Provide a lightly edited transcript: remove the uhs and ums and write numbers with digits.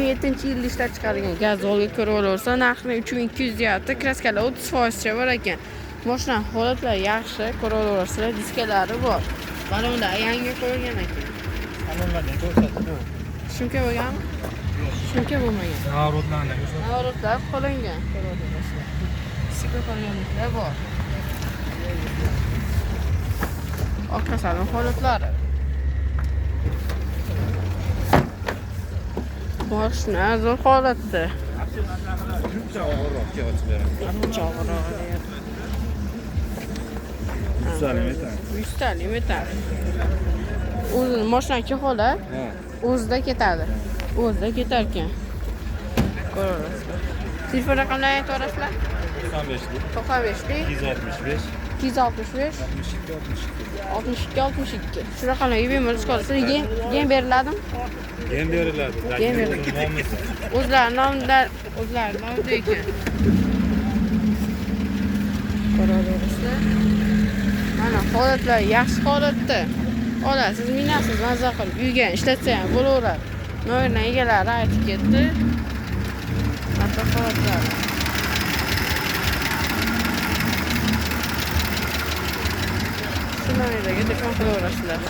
2007-yilda ishlab chiqarilgan gaz Volga ko'rib olaversa, narxini 3200 deyapti. Kraskalar 30% cha bor ekan. Mashina holatlari yaxshi, ko'rib olaversizlar, diskalari bor. Balonda yangi qo'yilgan ekan. Salonlardan ko'rsatdi. Shumka bo'lganmi? Shumka bo'lmagan. Navrotlarni ko'rsatdi. Navrotlar qolingan, ko'rib olaversizlar. Стеклоподъемник lar bor. Orqa salon holatlari. Mashina zo'r holatda. Shuncha og'irroq ochib beraman. Ancha og'irroq deyapti. Yuztalik metan. Yuztalik metan. O'zini mashinaki holat Ha. o'zida ketadi. O'zida ketar ekan. Ko'raverasizlar. Telefon raqamlarini aytib yuborasizlar? 95lik, 95lik 265, 265 62 62. 62 62. Shu raqamlarga bemalol chiqa olasiz. Yem beriladimi? Yem beriladi. Yem beriladi. O'zlari nomida, o'zlari nomida ekan. Ko'raverasizlar. Mana holatlar yaxshi holatda. Olasiz, minasiz, maza qilib uyga ishlatsa ham bo'laveradi. Nomerni egalari aytib ketdi. Hatto holatlar. Shu nomerlarga telefon qilaverasizlar.